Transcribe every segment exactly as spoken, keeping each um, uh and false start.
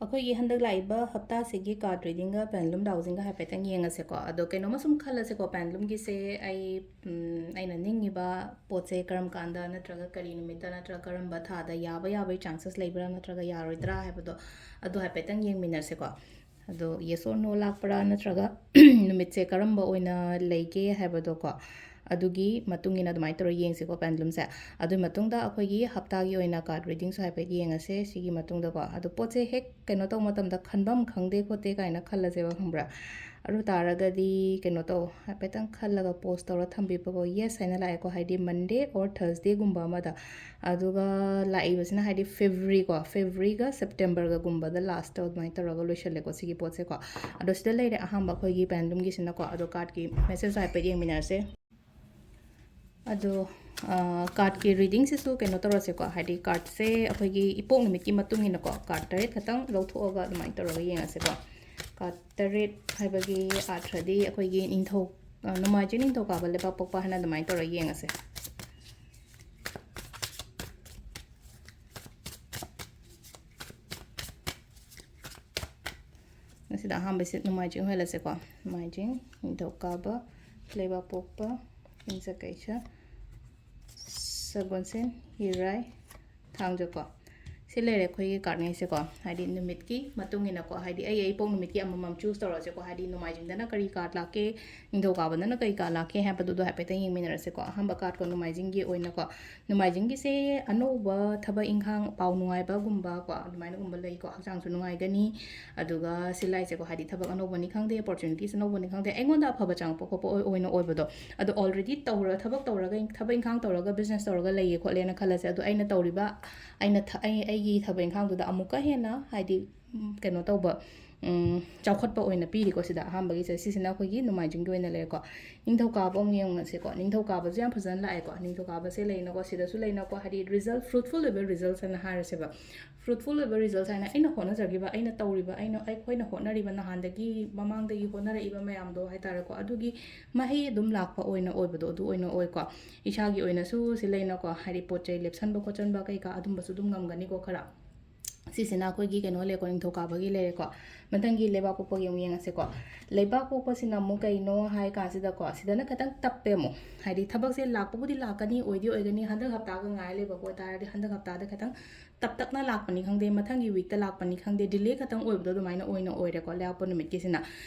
ꯑꯩꯈꯣꯏꯒꯤ ꯍꯟꯗꯛ ꯂꯥꯛꯏꯕ ꯍꯞꯇꯥꯁꯤꯒꯤ card readingꯒ pendulum dowsingꯒ ꯍꯥꯏꯐꯦꯠꯇꯪ ꯌꯦꯡꯉꯁꯦꯀꯣ꯫ ꯑꯗꯣ ꯀꯩꯅꯣꯝꯃ ꯁꯨꯝ ꯈꯜꯂꯁꯦꯀꯣ, pendulumꯒꯤꯁꯦ ꯑꯩ, ꯎꯝ, ꯑꯩꯅ ꯅꯤꯡꯉꯤꯕ ꯄꯣꯠꯁꯦ ꯀꯔꯝ ꯀꯥꯟꯗ ꯅꯠꯇ꯭ꯔꯒ ꯀꯔꯤ ꯅꯨꯃꯤꯠꯇ ꯅꯠꯇ꯭ꯔꯒ ꯀꯔꯝꯕ ꯊꯥꯗ ꯌꯥꯕ ꯌꯥꯕꯒꯤ chances ꯂꯩꯕ꯭ꯔꯥ ꯅꯠꯇ꯭ꯔꯒ ꯌꯥꯔꯣꯏꯗ꯭ꯔꯥ ꯍꯥꯏꯕꯗꯣ, ꯑꯗꯨ ꯍꯥꯏꯐꯦꯠꯇꯪ ꯌꯦꯡꯃꯤꯟꯅꯁꯦꯀꯣ꯫ ꯑꯗꯣ yes or no ꯂꯥꯛꯄ꯭ꯔꯥ ꯅꯠꯇ꯭ꯔꯒ ꯅꯨꯃꯤꯠꯁꯦ ꯀꯔꯝꯕ ꯑꯣꯏꯅ ꯂꯩꯒꯦ ꯍꯥꯏꯕꯗꯣꯀꯣ, ꯑꯗꯨꯒꯤ ꯃꯇꯨꯡ ꯏꯟꯅ ꯑꯗꯨꯃꯥꯏꯅ ꯇꯧꯔꯒ ꯌꯦꯡꯁꯤꯀꯣ pendulumꯁꯦ꯫ ꯑꯗꯨꯒꯤ ꯃꯇꯨꯡꯗ ꯑꯩꯈꯣꯏꯒꯤ ꯍꯞꯇꯥꯒꯤ ꯑꯣꯏꯅ card readingꯁꯨ ꯍꯥꯏꯐꯦꯠ ꯌꯦꯡꯉꯁꯦ ꯁꯤꯒꯤ ꯃꯇꯨꯡꯗꯀꯣ꯫ ꯑꯗꯣ ꯄꯣꯠꯁꯦ ꯍꯦꯛ ꯀꯩꯅꯣ ꯇꯧꯕ ꯃꯇꯝꯗ ꯈꯟꯐꯝ ꯈꯪꯗꯦ ꯈꯣꯠꯇꯦ ꯀꯥꯏꯅ ꯈꯜꯂꯁꯦꯕ, ꯈꯪꯕ꯭ꯔꯥ? ꯑꯗꯨ ꯇꯥꯔꯒꯗꯤ ꯀꯩꯅꯣ ꯇꯧ, ꯍꯥꯏꯐꯦꯠꯇꯪ ꯈꯜꯂꯒ pause ꯇꯧꯔ ꯊꯝꯕꯤꯕꯀꯣ꯫ Yes ꯍꯥꯏꯅ ꯂꯥꯛꯑꯦꯀꯣ, ꯍꯥꯏꯗꯤ Monday or Thursdayꯒꯨꯝꯕ ꯑꯃꯗ꯫ ꯑꯗꯨꯒ ꯂꯥꯛꯏꯕꯁꯤꯅ ꯍꯥꯏꯗꯤ February ꯀꯣ, Februaryꯒ Septemberꯒꯒꯨꯝꯕꯗ last ꯑꯗꯨꯃꯥꯏꯅ ꯇꯧꯔꯒ ꯂꯣꯏꯁꯜꯂꯦꯀꯣ ꯁꯤꯒꯤ ꯄꯣꯠꯁꯦꯀꯣ꯫ ꯑꯗꯣ ꯁꯤꯗ ꯂꯩꯔꯦ ꯑꯍꯥꯟꯕ ꯑꯩꯈꯣꯏꯒꯤ pendulumꯒꯤꯁꯤꯅꯀꯣ꯫ ꯑꯗꯣ cardꯀꯤ message ꯍꯥꯏꯐꯦꯠ ꯌꯦꯡꯃꯤꯟꯅꯔꯁꯦ꯫ ꯑꯗꯣ cardꯀꯤ readingꯁꯤꯁꯨ ꯀꯩꯅꯣ ꯇꯧꯔꯁꯦꯀꯣ, ꯍꯥꯏꯗꯤ cardꯁꯦ ꯑꯩꯈꯣꯏꯒꯤ ꯏꯄꯣꯛ ꯅꯨꯃꯤꯠꯀꯤ ꯃꯇꯨꯡ ꯏꯟꯅꯀꯣ card ꯇꯔꯦꯠ ꯈꯛꯇꯪ ꯂꯧꯊꯣꯛꯑꯒ ꯑꯗꯨꯃꯥꯏꯅ ꯇꯧꯔꯒ ꯌꯦꯡꯉꯁꯦꯀꯣ꯫ Card ꯇꯔꯦꯠ ꯍꯥꯏꯕꯒꯤ ꯑꯥꯔꯊꯗꯤ ꯑꯩꯈꯣꯏꯒꯤ ꯅꯤꯡꯊꯧ, ꯑ, ꯅꯣꯡꯃꯥꯏꯖꯤꯡ ꯅꯤꯡꯊꯧꯀꯥꯕ ꯂꯩꯕꯥꯛꯄꯣꯛꯄ ꯍꯥꯏꯅ ꯑꯗꯨꯃꯥꯏꯅ ꯇꯧꯔꯒ ꯌꯦꯡꯉꯁꯦ꯫ ꯉꯁꯤꯗ ꯑꯍꯥꯟꯕꯁꯤ ꯅꯣꯡꯃꯥꯏꯖꯤꯡ ꯑꯣꯏꯍꯜꯂꯁꯦꯀꯣ꯫ ꯅꯣꯡꯃꯥꯏꯖꯤꯡ, ꯅꯤꯡꯊꯧꯀꯥꯕ, ꯂꯩꯕꯥꯛꯄꯣꯛꯄ, ꯌꯨꯝꯁꯀꯩꯁ, ꯁꯒꯣꯜꯁꯦꯟ, ꯏꯔꯥꯏ, ꯊꯥꯡꯖꯀꯣ꯫ ꯁꯤ ꯂꯩꯔꯦ ꯑꯩꯈꯣꯏꯒꯤ cardꯉꯩꯁꯦꯀꯣ꯫ ꯍꯥꯏꯗꯤ ꯅꯨꯃꯤꯠꯀꯤ ꯃꯇꯨꯡ ꯏꯟꯅꯀꯣ, ꯍꯥꯏꯗꯤ ꯑꯩ ꯑꯩ ꯄꯣꯛ ꯅꯨꯃꯤꯠꯀꯤ ꯑꯃꯃꯝ choose ꯇꯧꯔꯁꯦꯀꯣ꯫ ꯍꯥꯏꯗꯤ ꯅꯣꯡꯃꯥꯏꯖꯤꯡꯗꯅ ꯀꯔꯤ card ꯂꯥꯛꯀꯦ, ꯅꯤꯡꯊꯧꯀꯥꯕꯗꯅ ꯀꯔꯤ card ꯂꯥꯛꯀꯦ ꯍꯥꯏꯕꯗꯨꯗꯣ ꯍꯥꯏꯐꯦꯠꯇꯪ ꯌꯦꯡꯃꯤꯟꯅꯔꯁꯦꯀꯣ꯫ ꯑꯍꯥꯟꯕ cardꯀꯣ, ꯅꯣꯡꯃꯥꯏꯖꯤꯡꯒꯤ ꯑꯣꯏꯅꯀꯣ꯫ ꯅꯣꯡꯃꯥꯏꯖꯤꯡꯒꯤꯁꯦ ꯑꯅꯧꯕ ꯊꯕꯛ ꯏꯪꯈꯥꯡ, ꯄꯥꯎ ꯅꯨꯡꯉꯥꯏꯕꯒꯨꯝꯕ ꯀꯣ, ꯑꯗꯨꯃꯥꯏꯅꯒꯨꯝꯕ ꯂꯩꯀꯣ꯫ ꯍꯛꯆꯥꯡꯁꯨ ꯅꯨꯡꯉꯥꯏꯒꯅꯤ꯫ ꯑꯗꯨꯒ ꯁꯤ ꯂꯥꯛꯏꯁꯦꯀꯣ, ꯍꯥꯏꯗꯤ ꯊꯕꯛ ꯑꯅꯧꯕꯅꯤ ꯈꯪꯗꯦ, opportunities ꯑꯅꯧꯕꯅꯤ ꯈꯪꯗꯦ, ꯑꯩꯉꯣꯟꯗ ꯑꯐꯕ ꯆꯪꯉꯛꯄ ꯈꯣꯠꯄ ꯑꯣꯏ-, ꯑꯣꯏꯅ ꯑꯣꯏꯕꯗꯣ꯫ ꯑꯗꯣ already ꯇꯧꯔ-, ꯊꯕꯛ ꯇꯧꯔꯒ, ꯊꯕꯛ ꯏꯪꯈꯥꯡ ꯇꯧꯔꯒ business ꯇꯧꯔꯒ ꯂꯩꯌꯦ ꯈꯣꯠꯂꯦꯅ ꯈꯜꯂꯁꯦ꯫ ꯑꯗꯣ ꯑꯩꯅ ꯇꯧꯔꯤꯕ, ꯑꯩꯅ ꯊ-, ꯑꯩ, ꯑꯩꯒꯤ ꯊꯕꯛ ꯏꯪꯈꯥꯡꯗꯨꯗ ꯑꯃꯨꯛꯀ ꯍꯦꯟꯅ ꯍꯥꯏꯗꯤ, ꯎꯝ, ꯀꯩꯅꯣ ꯇꯧꯕ, ꯎꯝ, ꯆꯥꯎꯈꯠꯄ ꯑꯣꯏꯅ ꯄꯤꯔꯤꯀꯣ ꯁꯤꯗ ꯑꯍꯥꯟꯕꯒꯤꯁꯦ꯫ ꯁꯤꯁꯤꯅ ꯑꯩꯈꯣꯏꯒꯤ ꯅꯣꯡꯃꯥꯏꯖꯤꯡꯒꯤ ꯑꯣꯏꯅ ꯂꯩꯔꯦꯀꯣ꯫ ꯅꯤꯡꯊꯧꯀꯥꯕ ꯑꯃꯨꯛ ꯌꯦꯡꯉꯁꯤꯀꯣ꯫ ꯅꯤꯡꯊꯧꯀꯥꯕꯁꯨ ꯌꯥꯝ ꯐꯖꯅ ꯂꯥꯛꯑꯦꯀꯣ꯫ ꯅꯤꯡꯊꯧꯀꯥꯕꯁꯦ ꯂꯩꯅꯀꯣ, ꯁꯤꯗꯁꯨ ꯂꯩꯅꯀꯣ, ꯍꯥꯏꯗꯤ result, fruitful ꯑꯣꯏꯕ results ꯍꯥꯏꯅ ꯍꯥꯏꯔꯁꯦꯕ꯫ Fruitful ꯑꯣꯏꯕ results ꯍꯥꯏꯅ ꯑꯩꯅ ꯍꯣꯠꯅꯖꯈꯤꯕ, ꯑꯩꯅ ꯇꯧꯔꯤꯕ, ꯑꯩꯅ, ꯑꯩꯈꯣꯏꯅ ꯍꯣꯠꯅꯔꯤꯕ ꯅꯍꯥꯟꯗꯒꯤ, ꯃꯃꯥꯡꯗꯒꯤ ꯍꯣꯠꯅꯔꯛꯏꯕ ꯃꯌꯥꯝꯗꯣ ꯍꯥꯏꯇꯥꯔꯦꯀꯣ, ꯑꯗꯨꯒꯤ ꯃꯍꯩ ꯑꯗꯨꯝ ꯂꯥꯛꯄ ꯑꯣꯏꯅ ꯑꯣꯏꯕꯗꯣ ꯑꯗꯨ ꯑꯣꯏꯅ ꯑꯣꯏꯀꯣ꯫ ꯏꯁꯥꯒꯤ ꯑꯣꯏꯅꯁꯨ ꯁꯤ ꯂꯩꯅꯀꯣ, ꯍꯥꯏꯗꯤ ꯄꯣꯠ ꯆꯩ ꯂꯦꯞꯁꯟꯕ ꯈꯣꯠꯆꯟꯕ ꯀꯩꯀꯥ ꯑꯗꯨꯝꯕꯁꯨ ꯑꯗꯨꯝ ꯉꯝꯒꯅꯤꯀꯣ ꯈꯔ꯫ ꯁꯤꯁꯤꯅ ꯑꯩꯈꯣꯏꯒꯤ ꯀꯩꯅꯣ ꯂꯩꯔꯦꯀꯣ, ꯅꯤꯡꯊꯧꯀꯥꯕꯒꯤ ꯂꯩꯔꯦꯀꯣ꯫ ꯃꯊꯪꯒꯤ ꯂꯩꯕꯥꯛ ꯄꯣꯛꯄꯒꯤ ꯑꯃꯨꯛ ꯌꯦꯡꯉꯁꯦꯀꯣ꯫ ꯂꯩꯕꯥꯛ ꯄꯣꯛꯄꯁꯤꯅ ꯑꯃꯨꯛ ꯀꯩꯅꯣ ꯍꯥꯏ ꯀꯥꯟꯁꯤꯗꯀꯣ, ꯁꯤꯗꯅ ꯈꯤꯇꯪ ꯇꯞꯄꯦ ꯑꯃꯨꯛ꯫ ꯍꯥꯏꯗꯤ ꯊꯕꯛꯁꯦ ꯂꯥꯛꯄꯕꯨꯗꯤ ꯂꯥꯛꯀꯅꯤ, ꯑꯣꯏꯗꯤ ꯑꯣꯏꯒꯅꯤ, ꯍꯟꯗꯛ ꯍꯞꯇꯥꯒ ꯉꯥꯏ ꯂꯩꯕ ꯑꯣꯏꯇꯥꯔꯗꯤ ꯍꯟꯗꯛ ꯍꯞꯇꯥꯗ ꯈꯤꯇꯪ ꯇꯞꯇꯛꯅ ꯂꯥꯛꯄꯅꯤ ꯈꯪꯗꯦ, ꯃꯊꯪꯒꯤ ꯋꯤꯛꯇ ꯂꯥꯛꯄꯅꯤ ꯈꯪꯗꯦ, ꯗꯤꯂꯦ ꯈꯛꯇꯪ ꯑꯣꯏꯕꯗꯣ ꯑꯗꯨꯃꯥꯏꯅ ꯑꯣꯏꯅ ꯑꯣꯏꯔꯦꯀꯣ꯫ ꯂꯩꯕꯥꯛꯄꯣꯛꯄ ꯅꯨꯃꯤꯠꯀꯤꯁꯤꯅ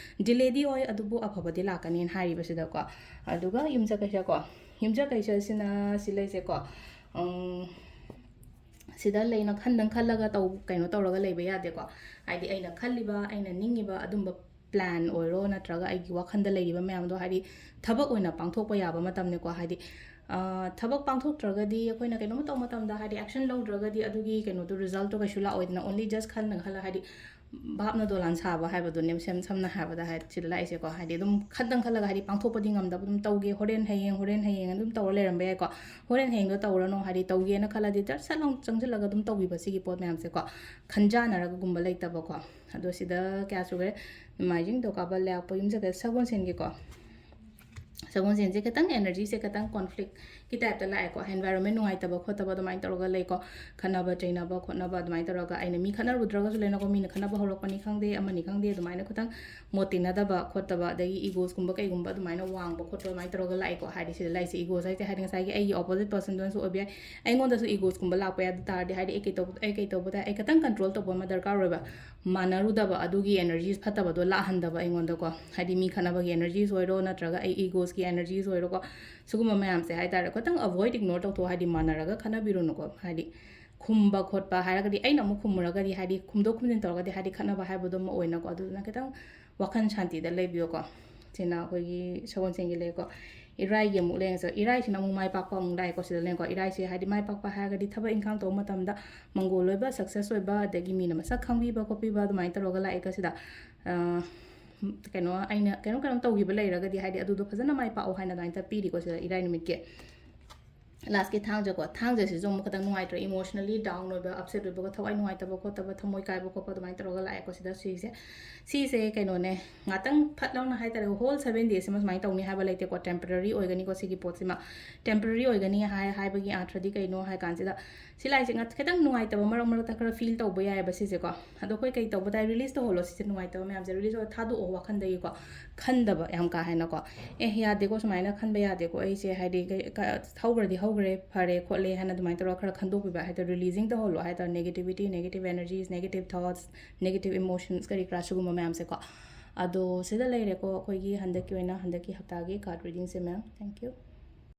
ꯗꯤꯂꯦꯗꯤ ꯑꯣꯏ, ꯑꯗꯨꯕꯨ ꯑꯐꯕꯗꯤ ꯂꯥꯛꯀꯅꯤꯅ ꯍꯥꯏꯔꯤꯕꯁꯤꯗꯀꯣ꯫ ꯑꯗꯨꯒ ꯌꯨꯝꯁꯀꯩꯁꯀꯣ, ꯌꯨꯝꯁꯀꯩꯁꯁꯤꯅ ꯁꯤ ꯂꯩꯁꯦꯀꯣ, ꯎꯝ, ꯁꯤꯗ ꯂꯩꯅ ꯈꯟꯗꯪ ꯈꯜꯂꯒ ꯇꯧ, ꯀꯩꯅꯣ ꯇꯧꯔꯒ ꯂꯩꯕ ꯌꯥꯗꯦꯀꯣ꯫ ꯍꯥꯏꯗꯤ ꯑꯩꯅ ꯈꯜꯂꯤꯕ, ꯑꯩꯅ ꯅꯤꯡꯉꯤꯕ ꯑꯗꯨꯝꯕ ꯄ꯭ꯂꯥꯟ ꯑꯣꯏꯔꯣ, ꯅꯠꯇ꯭ꯔꯒ ꯑꯩꯒꯤ ꯋꯥꯈꯜꯗ ꯂꯩꯔꯤꯕ ꯃꯌꯥꯝꯗꯣ ꯍꯥꯏꯗꯤ ꯊꯕꯛ ꯑꯣꯏꯅ ꯄꯥꯡꯊꯣꯛꯄ ꯌꯥꯕ ꯃꯇꯝꯅꯤꯀꯣ꯫ ꯍꯥꯏꯗꯤ ꯊꯕꯛ ꯄꯥꯡꯊꯣꯛꯇ꯭ꯔꯒꯗꯤ, ꯑꯩꯈꯣꯏꯅ ꯀꯩꯅꯣꯝ ꯇꯧꯕ ꯃꯇꯝꯗ ꯍꯥꯏꯗꯤ ꯑꯦꯛꯁꯟ ꯂꯧꯗ꯭ꯔꯒꯗꯤ ꯑꯗꯨꯒꯤ ꯀꯩꯅꯣꯗꯣ, ꯔꯤꯖꯜꯇꯣ ꯀꯩꯁꯨ ꯂꯥꯛꯑꯣꯏꯗꯅ꯫ ꯑꯣꯟꯂꯤ ꯖꯁ ꯈꯜꯂ ꯈꯜꯂ ꯍꯥꯏꯗꯤ ꯚꯥꯞꯅ ꯗꯣꯂꯥꯟ ꯁꯥꯕ ꯍꯥꯏꯕꯗꯨꯅꯦ꯫ ꯁꯝ-, ꯁꯝꯅ ꯍꯥꯏꯔꯕꯗ ꯍꯥꯏ-, ꯁꯤꯗ ꯂꯥꯛꯏꯁꯦꯀꯣ꯫ ꯍꯥꯏꯗꯤ ꯑꯗꯨꯝ ꯈꯟꯗꯪ ꯈꯜꯂꯒ ꯍꯥꯏꯗꯤ ꯄꯥꯡꯊꯣꯛꯄꯗꯤ ꯉꯝꯗꯕ, ꯑꯗꯨꯝ ꯇꯧꯒꯦ, ꯍꯣꯔꯦꯟ, ꯍꯌꯦꯡ, ꯍꯣꯔꯦꯟ, ꯍꯌꯦꯡ ꯑꯗꯨꯝ ꯇꯧꯔ ꯂꯩꯔꯝꯕ ꯌꯥꯏꯀꯣ꯫ ꯍꯣꯔꯦꯟ, ꯍꯌꯦꯡꯗꯣ ꯇꯧꯔꯅꯣ, ꯍꯥꯏꯗꯤ ꯇꯧꯒꯦꯅ ꯈꯜꯂꯗꯤ ꯖꯔ ꯁꯠ ꯂꯥꯎ ꯆꯪꯁꯤꯜꯂꯒ ꯑꯗꯨꯝ ꯇꯧꯕꯤꯕ, ꯁꯤꯒꯤ ꯄꯣꯠ ꯃꯌꯥꯝꯁꯦꯀꯣ꯫ ꯈꯟꯖꯥꯟꯅꯔꯒꯒꯨꯝꯕ ꯂꯩꯇꯕꯀꯣ꯫ ꯑꯗꯣ ꯁꯤꯗ ꯀꯌꯥ ꯁꯨꯈ꯭ꯔꯦ? ꯅꯣꯡꯃꯥꯏꯖꯤꯡ, ꯅꯤꯡꯊꯧꯀꯥꯕ, ꯂꯩꯕꯥꯛꯄꯣꯛꯄ, ꯌꯨꯝꯁꯀꯩꯁ, ꯁꯒꯣꯜꯁꯦꯟꯒꯤꯀꯣ꯫ ꯁꯒꯣꯜꯁꯦꯟꯁꯦ ꯈꯤꯇꯪ ꯑꯦꯅꯔꯖꯤꯁꯦ ꯈꯤꯇꯪ ꯀꯣꯟꯐ꯭ꯂꯤꯛꯀꯤ ꯇꯥꯏꯞꯇ ꯂꯥꯛꯑꯦꯀꯣ꯫ ꯑꯦꯟꯚꯥꯏꯔꯣꯟꯃꯦꯟ ꯅꯨꯡꯉꯥꯏꯇꯕ ꯈꯣꯠꯇꯕ ꯑꯗꯨꯃꯥꯏꯅ ꯇꯧꯔꯒ ꯂꯩꯀꯣ꯫ ꯈꯠꯅꯕ ꯆꯩꯅꯕ ꯈꯣꯠꯅꯕ ꯑꯗꯨꯃꯥꯏꯅ ꯇꯧꯔꯒ, ꯑꯩꯅ ꯃꯤ ꯈꯠꯅꯔꯨꯗ꯭ꯔꯒꯁꯨ ꯂꯩꯅꯀꯣ, ꯃꯤꯅ ꯈꯠꯅꯕ ꯍꯧꯔꯛꯄꯅꯤ ꯈꯪꯗꯦ, ꯑꯃꯅꯤ ꯈꯪꯗꯦ, ꯑꯗꯨꯃꯥꯏꯅ ꯈꯤꯇꯪ ꯃꯣꯠ ꯇꯤꯟꯅꯗꯕ ꯈꯣꯠꯇꯕ, ꯑꯗꯒꯤ ꯏꯒꯣꯁꯀꯨꯝꯕ ꯀꯩꯒꯨꯝꯕ ꯑꯗꯨꯃꯥꯏꯅ ꯋꯥꯡꯕ ꯈꯣꯠꯄ ꯑꯗꯨꯃꯥꯏꯅ ꯇꯧꯔꯒ ꯂꯥꯛꯑꯦꯀꯣ꯫ ꯍꯥꯏꯗꯤ ꯁꯤꯗ ꯂꯥꯛꯏꯁꯦ ꯏꯒꯣꯁ ꯍꯥꯏꯁꯦ ꯍꯥꯏꯗꯤ ꯉꯁꯥꯏꯒꯤ ꯑꯩꯒꯤ ꯑꯣꯄꯣꯖꯤꯠ ꯄꯔꯁꯟꯗꯨꯅꯁꯨ ꯑꯣꯏꯕ ꯌꯥꯏ, ꯑꯩꯉꯣꯟꯗꯁꯨ ꯏꯒꯣꯁꯀꯨꯝꯕ ꯂꯥꯛꯄ ꯌꯥꯏ꯫ ꯑꯗꯨ ꯇꯥꯔꯗꯤ ꯍꯥꯏꯗꯤ ꯑꯩ ꯀꯩ ꯇꯧꯕ, ꯑꯩ ꯀꯩ ꯇꯧꯕꯗ ꯑꯩ ꯈꯤꯇꯪ ꯀꯟꯇ꯭ꯔꯣꯜ ꯇꯧꯕ ꯑꯃ ꯗꯔꯀꯥꯔ ꯑꯣꯏꯕ꯫ ꯃꯥꯟꯅꯔꯨꯗꯕ ꯑꯗꯨꯒꯤ ꯑꯦꯅꯔꯖꯤꯁ ꯐꯠꯇꯕꯗꯣ ꯂꯥꯛꯍꯟꯗꯕ ꯑꯩꯉꯣꯟꯗꯀꯣ꯫ ꯍꯥꯏꯗꯤ ꯃꯤ ꯈꯠꯅꯕꯒꯤ ꯑꯦꯅꯔꯖꯤꯁ ꯑꯣꯏꯔꯣ, ꯅꯠꯇ꯭ꯔꯒ ꯑꯩ ꯏꯒꯣꯁꯀꯤ ꯑꯦꯅꯔꯖꯤꯁ ꯑꯣꯏꯔꯣꯀꯣ꯫ ꯁꯤꯒꯨꯝꯕ ꯃꯌꯥꯝꯁꯦ ꯍꯥꯏꯇꯥꯔꯦ, ꯈꯤꯇꯪ ꯑꯦꯚꯣꯏꯗ, ꯏꯒꯅꯣꯔ ꯇꯧꯊꯣꯛꯑꯣ꯫ ꯍꯥꯏꯗꯤ ꯃꯥꯟꯅꯔꯒ ꯈꯠꯅꯕꯤꯔꯨꯅꯨꯀꯣ꯫ ꯍꯥꯏꯗꯤ ꯈꯨꯝꯕ ꯈꯣꯠꯄ ꯍꯥꯏꯔꯒꯗꯤ, ꯑꯩꯅ ꯑꯃꯨꯛ ꯈꯨꯝꯃꯨꯔꯒꯗꯤ, ꯍꯥꯏꯗꯤ ꯈꯨꯝꯗꯣꯛ ꯈꯨꯝꯖꯤꯟ ꯇꯧꯔꯒꯗꯤ, ꯍꯥꯏꯗꯤ ꯈꯠꯅꯕ ꯍꯥꯏꯕꯗꯣ ꯑꯃ ꯑꯣꯏꯅꯀꯣ꯫ ꯑꯗꯨꯗꯨꯅ ꯈꯤꯇꯪ ꯋꯥꯈꯜ ꯁꯥꯟꯇꯤꯗ ꯂꯩꯕꯤꯌꯣꯀꯣ꯫ ꯁꯤꯅ ꯑꯩꯈꯣꯏꯒꯤ ꯁꯒꯣꯜꯁꯦꯟꯒꯤ ꯂꯩꯀꯣ꯫ ꯏꯔꯥꯏꯒꯤ ꯑꯃꯨꯛ ꯂꯩꯔꯁꯦ꯫ ꯏꯔꯥꯏꯁꯤꯅ ꯑꯃꯨꯛ ꯃꯥꯏ ꯄꯥꯛꯄ ꯑꯃꯨꯛ ꯂꯥꯛꯑꯦꯀꯣ꯫ ꯁꯤꯗ ꯂꯩꯀꯣ, ꯏꯔꯥꯏꯁꯦ ꯍꯥꯏꯗꯤ ꯃꯥꯏ ꯄꯥꯛꯄ ꯍꯥꯏꯔꯒꯗꯤ ꯊꯕꯛ ꯏꯪꯈꯥꯡ ꯇꯧꯕ ꯃꯇꯝꯗ ꯃꯪꯒꯣꯜ ꯑꯣꯏꯕ, ꯁꯛꯁꯦꯁ ꯑꯣꯏꯕ, ꯑꯗꯒꯤ ꯃꯤꯅ ꯃꯁꯛ ꯈꯪꯕꯤꯕ ꯈꯣꯠꯄꯤꯕ ꯑꯗꯨꯃꯥꯏꯅ ꯇꯧꯔꯒ ꯂꯥꯛꯑꯦꯀꯣ꯫ ꯁꯤꯗ, ꯑ, ꯀꯩꯅꯣ, ꯑꯩꯅ ꯀꯩꯅꯣꯝ ꯀꯩꯅꯣꯝ ꯇꯧꯈꯤꯕ ꯂꯩꯔꯒꯗꯤ ꯍꯥꯏꯗꯤ ꯑꯗꯨꯗꯣ ꯐꯖꯅ ꯃꯥꯏ ꯄꯥꯛꯑꯣ ꯍꯥꯏꯅ ꯑꯗꯨꯃꯥꯏꯅ ꯄꯤꯔꯤꯀꯣ꯫ ꯁꯤꯗ ꯏꯔꯥꯏ ꯅꯨꯃꯤꯠꯀꯤ ꯂꯥꯁꯀꯤ ꯊꯥꯡꯖꯀꯣ꯫ ꯊꯥꯡꯖꯁꯤꯁꯨ ꯑꯃꯨꯛ ꯈꯤꯇꯪ ꯅꯨꯡꯉꯥꯏꯇ꯭ꯔꯦ, ꯏꯃꯣꯁꯅꯦꯜꯂꯤ ꯗꯥꯎꯟ ꯑꯣꯏꯕ, ꯑꯞꯁꯦꯠ ꯑꯣꯏꯕꯀꯣ, ꯊꯋꯥꯏ ꯅꯨꯡꯉꯥꯏꯇꯕ ꯈꯣꯠꯇꯕ, ꯊꯃꯣꯏ ꯀꯥꯏꯕ ꯈꯣꯠꯄ ꯑꯗꯨꯃꯥꯏꯅ ꯇꯧꯔꯒ ꯂꯥꯛꯑꯦꯀꯣ꯫ ꯁꯤꯗ ꯁꯤꯁꯦ, ꯁꯤꯁꯦ ꯀꯩꯅꯣꯅꯦ, ꯉꯥꯛꯇꯪ ꯐꯠ ꯂꯥꯎꯅ ꯍꯥꯏꯇꯥꯔꯦ, ꯍꯣꯜ ꯁꯚꯦꯟ ꯗꯦꯁꯤꯃ ꯁꯨꯃꯥꯏꯅ ꯇꯧꯅꯤ ꯍꯥꯏꯕ ꯂꯩꯇꯦꯀꯣ꯫ ꯇꯦꯝꯄꯔꯔꯤ ꯑꯣꯏꯒꯅꯤꯀꯣ꯫ ꯁꯤꯒꯤ ꯄꯣꯠꯁꯤꯃ ꯇꯦꯝꯄꯔꯔꯤ ꯑꯣꯏꯒꯅꯤ ꯍꯥꯏ-, ꯍꯥꯏꯕꯒꯤ ꯑꯥꯔꯊꯗꯤ ꯀꯩꯅꯣ ꯍꯥꯏ ꯀꯥꯟꯁꯤꯗ, ꯁꯤ ꯂꯥꯏꯁꯦ ꯉ- ꯈꯤꯇꯪ ꯅꯨꯡꯉꯥꯏꯇꯕ ꯃꯔꯛ ꯃꯔꯛꯇ ꯈꯔ ꯐꯤꯜ ꯇꯧꯕ ꯌꯥꯏꯑꯕ ꯁꯤꯁꯦꯀꯣ꯫ ꯑꯗꯣ ꯑꯩꯈꯣꯏ ꯀꯩ ꯇꯧꯕ ꯇꯥꯏ, ꯔꯤꯂꯤꯁ ꯇꯧꯍꯜꯂꯣ ꯁꯤꯁꯦ, ꯅꯨꯡꯉꯥꯏꯇꯕ ꯃꯌꯥꯝꯁꯦ ꯔꯤꯂꯤꯁ ꯇꯧꯍꯜꯂꯣ, ꯊꯥꯗꯣꯛꯑꯣ ꯋꯥꯈꯟꯗꯒꯤꯀꯣ꯫ ꯈꯟꯗꯕ ꯌꯥꯝ ꯀꯥ ꯍꯦꯟꯅꯀꯣ, ꯑꯦ ꯌꯥꯗꯦꯀꯣ, ꯁꯨꯃꯥꯏꯅ ꯈꯟꯕ ꯌꯥꯗꯦꯀꯣ, ꯑꯩꯁꯦ ꯍꯥꯏꯗꯤ ꯀꯩ- ꯀ- ꯍꯧꯈ꯭ꯔꯗꯤ ꯍꯧꯈ꯭ꯔꯦ, ꯐꯔꯦ ꯈꯣꯠꯂꯦ ꯍꯥꯏꯅ ꯑꯗꯨꯃꯥꯏꯅ ꯇꯧꯔꯒ ꯈꯔ ꯈꯟꯗꯣꯛꯄꯤꯕ ꯍꯥꯏꯇꯥꯔꯦ, ꯔꯤꯂꯤꯖꯤꯡ ꯇꯧꯍꯜꯂꯣ ꯍꯥꯏꯇꯥꯔꯦ꯫ negativity, negative energies, negative thoughts, negative emotions ꯀꯔꯤ ꯀꯔꯥ ꯁꯤꯒꯨꯝꯕ ꯃꯌꯥꯝꯁꯦꯀꯣ꯫ ꯑꯗꯣ ꯁꯤꯗ ꯂꯩꯔꯦꯀꯣ ꯑꯩꯈꯣꯏꯒꯤ ꯍꯟꯗꯛꯀꯤ ꯑꯣꯏꯅ ꯍꯟꯗꯛꯀꯤ ꯍꯞꯇꯥꯒꯤ card readingꯁꯦ ꯃꯦꯝ꯫ Thank you꯫